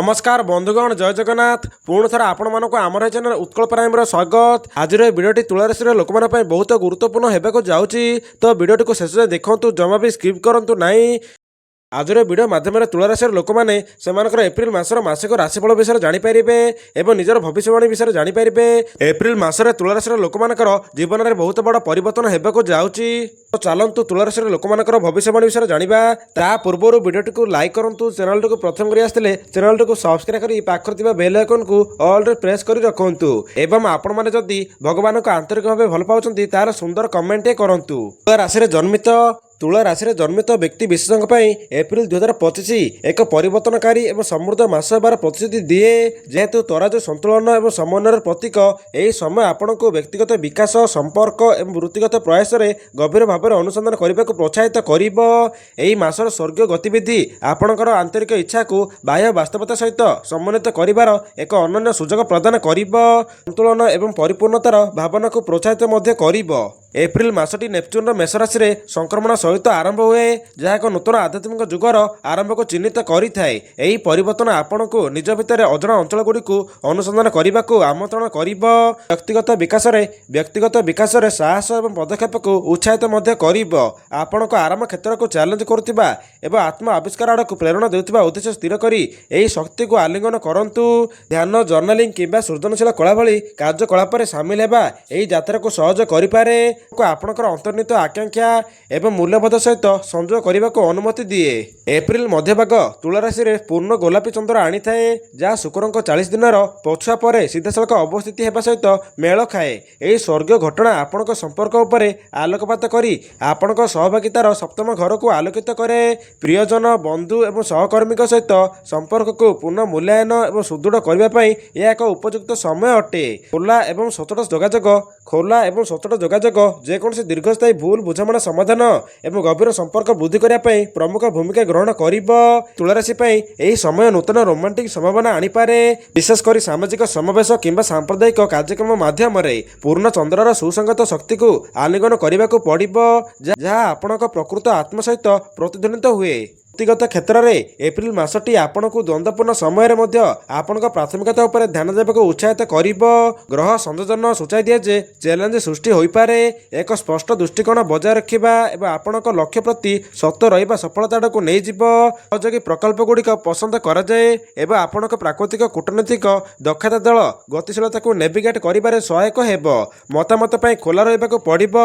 ନମସ୍କାର ବନ୍ଧୁଗଣ, ଜୟ ଜଗନ୍ନାଥ। ପୁଣି ଥରେ ଆପଣମାନଙ୍କୁ ଆମର ଏ ଚ୍ୟାନେଲ ଉତ୍କଳ ପ୍ରାଇମର ସ୍ୱାଗତ। ଆଜିର ଏହି ଭିଡ଼ିଓଟି ତୁଳାରାଶିର ଲୋକମାନଙ୍କ ପାଇଁ ବହୁତ ଗୁରୁତ୍ୱପୂର୍ଣ୍ଣ ହେବାକୁ ଯାଉଛି। ତ ଭିଡ଼ିଓଟିକୁ ଶେଷ ଯାଏ ଦେଖନ୍ତୁ, ଜମା ବି ସ୍କିପ୍ କରନ୍ତୁ ନାହିଁ। ଆଜିର ଭିଡ଼ିଓ ମାଧ୍ୟମରେ ତୁଳାରାଶିର ଲୋକମାନେ ସେମାନଙ୍କର ଏପ୍ରିଲ ମାସର ମାସିକ ରାଶିଫଳ ବିଷୟରେ ଜାଣିପାରିବେ ଏବଂ ନିଜର ଭବିଷ୍ୟବାଣୀ ବିଷୟରେ ଜାଣିପାରିବେ। ଏପ୍ରିଲ ମାସରେ ତୁଳାରାଶିର ଲୋକମାନଙ୍କର ଜୀବନରେ ବହୁତ ବଡ଼ ପରିବର୍ତ୍ତନ ହେବାକୁ ଯାଉଛି। ତ ଚାଲନ୍ତୁ, ତୁଳାରାଶିର ଲୋକମାନଙ୍କର ଭବିଷ୍ୟବାଣୀ ବିଷୟରେ ଜାଣିବା। ତା ପୂର୍ବରୁ ଭିଡ଼ିଓଟିକୁ ଲାଇକ୍ କରନ୍ତୁ। ଚ୍ୟାନେଲଟିକୁ ପ୍ରଥମ କରି ଆସିଥିଲେ ଚ୍ୟାନେଲଟିକୁ ସବସ୍କ୍ରାଇବ୍ କରି ପାଖରେ ଥିବା ବେଲ୍ ଆଇକନକୁ ଅଲରେ ପ୍ରେସ୍ କରି ରଖନ୍ତୁ ଏବଂ ଆପଣମାନେ ଯଦି ଭଗବାନଙ୍କୁ ଆନ୍ତରିକ ଭାବେ ଭଲ ପାଉଛନ୍ତି, ତାହେଲେ ସୁନ୍ଦର କମେଣ୍ଟଟିଏ କରନ୍ତୁ। ତୁଳା ରାଶିରେ ଜନ୍ମିତ ତୁଳା ରାଶିରେ ଜନ୍ମିତ ବ୍ୟକ୍ତି ବିଶେଷଙ୍କ ପାଇଁ ଏପ୍ରିଲ 2025 ଏକ ପରିବର୍ତ୍ତନକାରୀ ଏବଂ ସମୃଦ୍ଧ ମାସ ହେବାର ପ୍ରତିଶ୍ରୁତି ଦିଏ। ଯେହେତୁ ତରାଜୁ ସନ୍ତୁଳନ ଏବଂ ସମନ୍ୱୟର ପ୍ରତୀକ, ଏହି ସମୟ ଆପଣଙ୍କୁ ବ୍ୟକ୍ତିଗତ ବିକାଶ, ସମ୍ପର୍କ ଏବଂ ବୃତ୍ତିଗତ ପ୍ରୟାସରେ ଗଭୀର ଭାବରେ ଅନୁସନ୍ଧାନ କରିବାକୁ ପ୍ରୋତ୍ସାହିତ କରିବ। ଏହି ମାସର ସ୍ୱର୍ଗୀୟ ଗତିବିଧି ଆପଣଙ୍କର ଆନ୍ତରିକ ଇଚ୍ଛାକୁ ବାହ୍ୟ ବାସ୍ତବତା ସହିତ ସମନ୍ୱିତ କରିବାର ଏକ ଅନନ୍ୟ ସୁଯୋଗ ପ୍ରଦାନ କରିବ। ସନ୍ତୁଳନ ଏବଂ ପରିପୂର୍ଣ୍ଣତାର ଭାବନାକୁ ପ୍ରୋତ୍ସାହିତ ମଧ୍ୟ କରିବ। ଏପ୍ରିଲ ମାସଟି ନେପଚୁନର ମେଷ ରାଶିରେ ସଂକ୍ରମଣ ସହିତ ଆରମ୍ଭ ହୁଏ, ଯାହା ଏକ ନୂତନ ଆଧ୍ୟାତ୍ମିକ ଯୁଗର ଆରମ୍ଭକୁ ଚିହ୍ନିତ କରିଥାଏ। ଏହି ପରିବର୍ତ୍ତନ ଆପଣଙ୍କୁ ନିଜ ଭିତରେ ଅଜଣା ଅଞ୍ଚଳଗୁଡ଼ିକୁ ଅନୁସନ୍ଧାନ କରିବାକୁ ଆମନ୍ତ୍ରଣ କରିବ। ବ୍ୟକ୍ତିଗତ ବିକାଶରେ ସାହସ ଏବଂ ପଦକ୍ଷେପକୁ ଉତ୍ସାହିତ ମଧ୍ୟ କରିବ। ଆପଣଙ୍କ ଆରାମ କ୍ଷେତ୍ରକୁ ଚ୍ୟାଲେଞ୍ଜ କରୁଥିବା ଏବଂ ଆତ୍ମ ଆବିଷ୍କାର ଆଡ଼କୁ ପ୍ରେରଣା ଦେଉଥିବା ଉଦ୍ଦେଶ୍ୟ ସ୍ଥିର କରି ଏହି ଶକ୍ତିକୁ ଆଲିଙ୍ଗନ କରନ୍ତୁ। ଧ୍ୟାନ, ଜର୍ଣ୍ଣାଲିଂ କିମ୍ବା ସୃଜନଶୀଳ କଳା ଭଳି କାର୍ଯ୍ୟକଳାପରେ ସାମିଲ ହେବା ଏହି ଯାତ୍ରାକୁ ସହଜ କରିପାରେ। ଆପଣଙ୍କର ଅନ୍ତର୍ନିହିତ ଆକାଂକ୍ଷା ଏବଂ ମୂଲ୍ୟବୋଧ ସହିତ ସଂଯୋଗ କରିବାକୁ ଅନୁମତି ଦିଏ। ଏପ୍ରିଲ ମଧ୍ୟଭାଗ ତୁଳା ରାଶିରେ ପୂର୍ଣ୍ଣ ଗୋଲାପୀ ଚନ୍ଦ୍ର ଆଣିଥାଏ, ଯାହା ଶୁକ୍ରଙ୍କ 40 ଦିନର ପଛୁଆ ପରେ ସିଧାସଳଖ ଅବସ୍ଥିତି ହେବା ସହିତ ମେଳ ଖାଏ। ଏହି ସ୍ୱର୍ଗୀୟ ଘଟଣା ଆପଣଙ୍କ ସମ୍ପର୍କ ଉପରେ ଆଲୋକପାତ କରି ଆପଣଙ୍କ ସହଭାଗିତାର ସପ୍ତମ ଘରକୁ ଆଲୋକିତ କରେ। ପ୍ରିୟଜନ, ବନ୍ଧୁ ଏବଂ ସହକର୍ମୀଙ୍କ ସହିତ ସମ୍ପର୍କକୁ ପୁନଃ ମୂଲ୍ୟାୟନ ଏବଂ ସୁଦୃଢ଼ କରିବା ପାଇଁ ଏହା ଏକ ଉପଯୁକ୍ତ ସମୟ ଅଟେ। ଖୋଲା ଏବଂ ସଚ୍ଚୋଟ ଯୋଗାଯୋଗ ଯେକୌଣସି ଦୀର୍ଘସ୍ଥାୟୀ ଭୁଲ ବୁଝାମଣା ସମାଧାନ ଏବଂ ଗଭୀର ସମ୍ପର୍କ ବୃଦ୍ଧି କରିବା ପାଇଁ ପ୍ରମୁଖ ଭୂମିକା ଗ୍ରହଣ କରିବ। ତୁଳାରାଶି ପାଇଁ ଏହି ସମୟ ନୂତନ ରୋମାଣ୍ଟିକ ସମ୍ଭାବନା ଆଣିପାରେ, ବିଶେଷ କରି ସାମାଜିକ ସମାବେଶ କିମ୍ବା ସାମ୍ପ୍ରଦାୟିକ କାର୍ଯ୍ୟକ୍ରମ ମାଧ୍ୟମରେ। ପୂର୍ଣ୍ଣ ଚନ୍ଦ୍ରର ସୁସଙ୍ଗତ ଶକ୍ତିକୁ ଆଲିଙ୍ଗନ କରିବାକୁ ପଡ଼ିବ, ଯାହା ଆପଣଙ୍କ ପ୍ରକୃତ ଆତ୍ମ ସହିତ ପ୍ରତିଧ୍ୱନିତ ହୁଏ। ବୃତ୍ତିଗତ କ୍ଷେତ୍ରରେ ଏପ୍ରିଲ ମାସଟି ଆପଣଙ୍କୁ ଦ୍ୱନ୍ଦ୍ୱପୂର୍ଣ୍ଣ ସମୟରେ ମଧ୍ୟ ଆପଣଙ୍କ ପ୍ରାଥମିକତା ଉପରେ ଧ୍ୟାନ ଦେବାକୁ ଉତ୍ସାହିତ କରିବ। ଗ୍ରହ ସଂଯୋଜନ ସୂଚାଇ ଦିଏ ଯେ ଚ୍ୟାଲେଞ୍ଜ ସୃଷ୍ଟି ହୋଇପାରେ। ଏକ ସ୍ପଷ୍ଟ ଦୃଷ୍ଟିକୋଣ ବଜାୟ ରଖିବା ଏବଂ ଆପଣଙ୍କ ଲକ୍ଷ୍ୟ ପ୍ରତି ସତ ରହିବା ସଫଳତା ଆଡ଼କୁ ନେଇଯିବ। ସହଯୋଗୀ ପ୍ରକଳ୍ପ ଗୁଡ଼ିକ ପସନ୍ଦ କରାଯାଏ ଏବଂ ଆପଣଙ୍କ ପ୍ରାକୃତିକ କୂଟନୈତିକ ଦକ୍ଷତା ଦଳ ଗତିଶୀଳତାକୁ ନେଭିଗେଟ୍ କରିବାରେ ସହାୟକ ହେବ। ମତାମତ ପାଇଁ ଖୋଲା ରହିବାକୁ ପଡ଼ିବ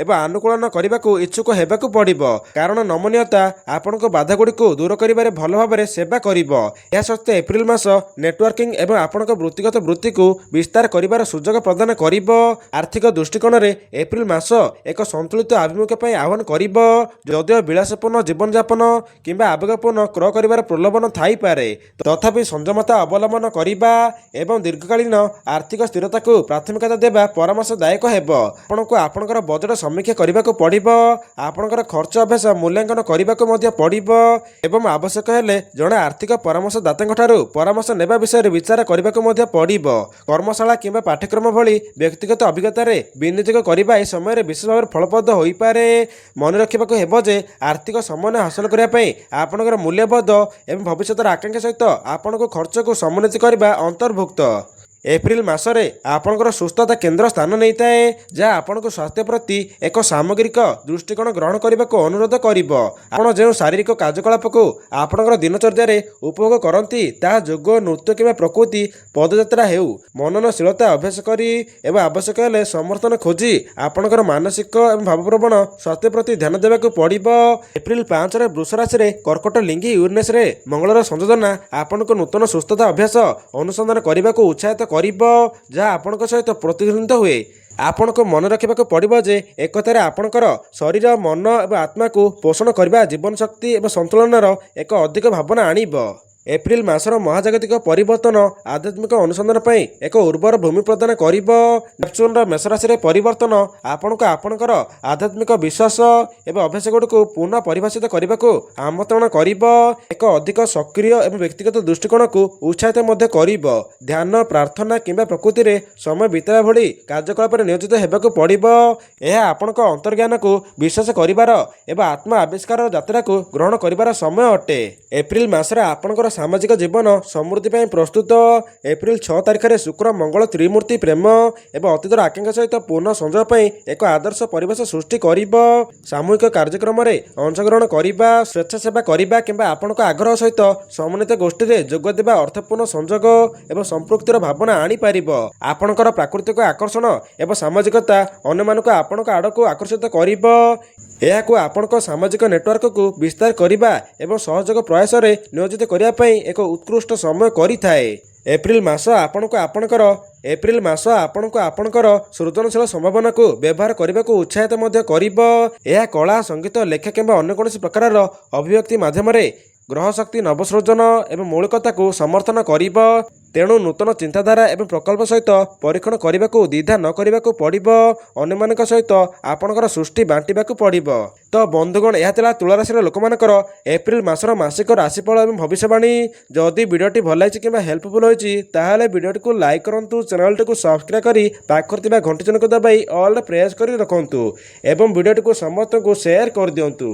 ଏବଂ ଆନୁକୂଳନ କରିବାକୁ ଇଚ୍ଛୁକ ହେବାକୁ ପଡ଼ିବ, କାରଣ ନମନୀୟତା ଆପଣଙ୍କ ବାଧାଗୁଡ଼ିକୁ ଦୂର କରିବାରେ ଭଲ ଭାବରେ ସେବା କରିବ। ଏହା ସହିତ ଏପ୍ରିଲ ମାସ ନେଟୱାର୍କିଂ ଏବଂ ଆପଣଙ୍କ ବୃତ୍ତିଗତ ବୃତ୍ତିକୁ ବିସ୍ତାର କରିବାର ସୁଯୋଗ ପ୍ରଦାନ କରିବ। ଆର୍ଥିକ ଦୃଷ୍ଟିକୋଣରେ ଏପ୍ରିଲ ମାସ ଏକ ସନ୍ତୁଳିତ ଆଭିମୁଖ୍ୟ ପାଇଁ ଆହ୍ୱାନ କରିବ। ଯଦିଓ ବିଳାସପୂର୍ଣ୍ଣ ଜୀବନଯାପନ କିମ୍ବା ଆବେଗପୂର୍ଣ୍ଣ କ୍ରୟ କରିବାର ପ୍ରଲୋଭନ ଥାଇପାରେ, ତଥାପି ସଂଯମତା ଅବଲମ୍ବନ କରିବା ଏବଂ ଦୀର୍ଘକାଳୀନ ଆର୍ଥିକ ସ୍ଥିରତାକୁ ପ୍ରାଥମିକତା ଦେବା ପରାମର୍ଶଦାୟକ ହେବ। ଆପଣଙ୍କୁ ଆପଣଙ୍କର ବଜେଟ ସମୀକ୍ଷା କରିବାକୁ ପଡ଼ିବ। ଆପଣଙ୍କର ଖର୍ଚ୍ଚ ଅଭ୍ୟାସ ମୂଲ୍ୟାଙ୍କନ କରିବାକୁ ମଧ୍ୟ ପଡ଼ିବ ଏବଂ ଆବଶ୍ୟକ ହେଲେ ଜଣେ ଆର୍ଥିକ ପରାମର୍ଶଦାତାଙ୍କ ଠାରୁ ପରାମର୍ଶ ନେବା ବିଷୟରେ ବିଚାର କରିବାକୁ ମଧ୍ୟ ପଡ଼ିବ। କର୍ମଶାଳା କିମ୍ବା ପାଠ୍ୟକ୍ରମ ଭଳି ବ୍ୟକ୍ତିଗତ ଅଭିଜ୍ଞତାରେ ବିନିଯୋଗ କରିବା ଏହି ସମୟରେ ବିଶେଷ ଭାବରେ ଫଳପ୍ରଦ ହୋଇପାରେ। ମନେ ରଖିବାକୁ ହେବ ଯେ ଆର୍ଥିକ ସମନ୍ୱୟ ହାସଲ କରିବା ପାଇଁ ଆପଣଙ୍କର ମୂଲ୍ୟବୋଧ ଏବଂ ଭବିଷ୍ୟତର ଆକାଂକ୍ଷା ସହିତ ଆପଣଙ୍କ ଖର୍ଚ୍ଚକୁ ସମନ୍ୱିତ କରିବା ଅନ୍ତର୍ଭୁକ୍ତ। ଏପ୍ରିଲ ମାସରେ ଆପଣଙ୍କର ସୁସ୍ଥତା କେନ୍ଦ୍ର ସ୍ଥାନ ନେଇଥାଏ, ଯାହା ଆପଣଙ୍କ ସ୍ୱାସ୍ଥ୍ୟ ପ୍ରତି ଏକ ସାମଗ୍ରିକ ଦୃଷ୍ଟିକୋଣ ଗ୍ରହଣ କରିବାକୁ ଅନୁରୋଧ କରିବ। ଆପଣ ଯେଉଁ ଶାରୀରିକ କାର୍ଯ୍ୟକଳାପକୁ ଆପଣଙ୍କର ଦିନଚର୍ଯ୍ୟାରେ ଉପଭୋଗ କରନ୍ତି, ତାହା ଯୋଗ, ନୃତ୍ୟ କିମ୍ବା ପ୍ରକୃତି ପଦଯାତ୍ରା ହେଉ, ମନନଶୀଳତା ଅଭ୍ୟାସ କରି ଏବଂ ଆବଶ୍ୟକ ହେଲେ ସମର୍ଥନ ଖୋଜି ଆପଣଙ୍କର ମାନସିକ ଏବଂ ଭାବପ୍ରବଣ ସ୍ୱାସ୍ଥ୍ୟ ପ୍ରତି ଧ୍ୟାନ ଦେବାକୁ ପଡ଼ିବ। ଏପ୍ରିଲ 5ରେ ବୃଷ ରାଶିରେ କର୍କଟ ଲିଙ୍ଗି ୟୁରେନସରେ ମଙ୍ଗଳର ସଂଯୋଜନା ଆପଣଙ୍କୁ ନୂତନ ସୁସ୍ଥତା ଅଭ୍ୟାସ ଅନୁସନ୍ଧାନ କରିବାକୁ ଉତ୍ସାହିତ କରିବ, ଯାହା ଆପଣଙ୍କ ସହିତ ପ୍ରତିଧ୍ୱନିତ ହୁଏ। ଆପଣଙ୍କୁ ମନେ ରଖିବାକୁ ପଡ଼ିବ ଯେ ଏକତାରେ ଆପଣଙ୍କର ଶରୀର, ମନ ଏବଂ ଆତ୍ମାକୁ ପୋଷଣ କରିବା ଜୀବନ ଶକ୍ତି ଏବଂ ସନ୍ତୁଳନର ଏକ ଅଧିକ ଭାବନା ଆଣିବ। ଏପ୍ରିଲ ମାସର ମହାଜାଗତିକ ପରିବର୍ତ୍ତନ ଆଧ୍ୟାତ୍ମିକ ଅନୁସନ୍ଧାନ ପାଇଁ ଏକ ଉର୍ବର ଭୂମି ପ୍ରଦାନ କରିବ। ନେପଚୁନର ମେଷ ରାଶିରେ ପରିବର୍ତ୍ତନ ଆପଣଙ୍କୁ ଆପଣଙ୍କର ଆଧ୍ୟାତ୍ମିକ ବିଶ୍ୱାସ ଏବଂ ଅଭ୍ୟାସଗୁଡ଼ିକୁ ପୁନଃ ପରିଭାଷିତ କରିବାକୁ ଆମନ୍ତ୍ରଣ କରିବ। ଏକ ଅଧିକ ସକ୍ରିୟ ଏବଂ ବ୍ୟକ୍ତିଗତ ଦୃଷ୍ଟିକୋଣକୁ ଉତ୍ସାହିତ ମଧ୍ୟ କରିବ। ଧ୍ୟାନ, ପ୍ରାର୍ଥନା କିମ୍ବା ପ୍ରକୃତିରେ ସମୟ ବିତାଇବା ଭଳି କାର୍ଯ୍ୟକଳାପରେ ନିୟୋଜିତ ହେବାକୁ ପଡ଼ିବ। ଏହା ଆପଣଙ୍କ ଅନ୍ତର୍ଜ୍ଞାନକୁ ବିଶ୍ୱାସ କରିବାର ଏବଂ ଆତ୍ମ ଆବିଷ୍କାରର ଯାତ୍ରାକୁ ଗ୍ରହଣ କରିବାର ସମୟ ଅଟେ। ଏପ୍ରିଲ ମାସରେ ଆପଣଙ୍କର ସାମାଜିକ ଜୀବନ ସମୃଦ୍ଧି ପାଇଁ ପ୍ରସ୍ତୁତ। ଏପ୍ରିଲ 6 ତାରିଖରେ ଶୁକ୍ର ମଙ୍ଗଳ ତ୍ରିମୂର୍ତ୍ତି ପ୍ରେମ ଏବଂ ଅତୀତର ଆକାଂକ୍ଷା ସହିତ ପୁନଃ ସଂଯୋଗ ପାଇଁ ଏକ ଆଦର୍ଶ ପରିବେଶ ସୃଷ୍ଟି କରିବ। ସାମୂହିକ କାର୍ଯ୍ୟକ୍ରମରେ ଅଂଶଗ୍ରହଣ କରିବା, ସ୍ୱେଚ୍ଛାସେବା କରିବା କିମ୍ବା ଆପଣଙ୍କ ଆଗ୍ରହ ସହିତ ସମନ୍ୱିତ ଗୋଷ୍ଠୀରେ ଯୋଗ ଦେବା ଅର୍ଥପୂର୍ଣ୍ଣ ସଂଯୋଗ ଏବଂ ସମ୍ପୃକ୍ତିର ଭାବନା ଆଣିପାରିବ। ଆପଣଙ୍କର ପ୍ରାକୃତିକ ଆକର୍ଷଣ ଏବଂ ସାମାଜିକତା ଅନ୍ୟମାନଙ୍କୁ ଆପଣଙ୍କ ଆଡ଼କୁ ଆକର୍ଷିତ କରିବ। ଏହାକୁ ଆପଣଙ୍କ ସାମାଜିକ ନେଟୱାର୍କକୁ ବିସ୍ତାର କରିବା ଏବଂ ସହଯୋଗ ପ୍ରୟାସରେ ନିୟୋଜିତ କରିବା ପାଇଁ ଏକ ଉତ୍କୃଷ୍ଟ ସମୟ କରିଥାଏ। ଏପ୍ରିଲ ମାସ ଆପଣଙ୍କୁ ଆପଣଙ୍କର ସୃଜନଶୀଳ ସମ୍ଭାବନାକୁ ବ୍ୟବହାର କରିବାକୁ ଉତ୍ସାହିତ ମଧ୍ୟ କରିବ। ଏହା କଳା, ସଙ୍ଗୀତ, ଲେଖା କିମ୍ବା ଅନ୍ୟ କୌଣସି ପ୍ରକାରର ଅଭିବ୍ୟକ୍ତି ମାଧ୍ୟମରେ ଗ୍ରହ ଶକ୍ତି ନବସୃଜନ ଏବଂ ମୌଳିକତାକୁ ସମର୍ଥନ କରିବ। ତେଣୁ ନୂତନ ଚିନ୍ତାଧାରା ଏବଂ ପ୍ରକଳ୍ପ ସହିତ ପରୀକ୍ଷଣ କରିବାକୁ ଦ୍ୱିଧା ନ କରିବାକୁ ପଡ଼ିବ। ଅନ୍ୟମାନଙ୍କ ସହିତ ଆପଣଙ୍କର ସୃଷ୍ଟି ବାଣ୍ଟିବାକୁ ପଡ଼ିବ। ତ ବନ୍ଧୁଗଣ, ଏହା ଥିଲା ତୁଳା ରାଶିର ଲୋକମାନଙ୍କର ଏପ୍ରିଲ ମାସର ମାସିକ ରାଶିଫଳ ଏବଂ ଭବିଷ୍ୟବାଣୀ। ଯଦି ଭିଡ଼ିଓଟି ଭଲ ଲାଗିଛି କିମ୍ବା ହେଲ୍ପଫୁଲ୍ ହୋଇଛି, ତାହେଲେ ଭିଡ଼ିଓଟିକୁ ଲାଇକ୍ କରନ୍ତୁ, ଚ୍ୟାନେଲଟିକୁ ସବସ୍କ୍ରାଇବ୍ କରି ପାଖରେ ଥିବା ଘଣ୍ଟି ଚିହ୍ନକୁ ଦବାଇ ଅଲ୍ ପ୍ରେସ୍ କରି ରଖନ୍ତୁ ଏବଂ ଭିଡ଼ିଓଟିକୁ ସମସ୍ତଙ୍କୁ ସେୟାର କରିଦିଅନ୍ତୁ।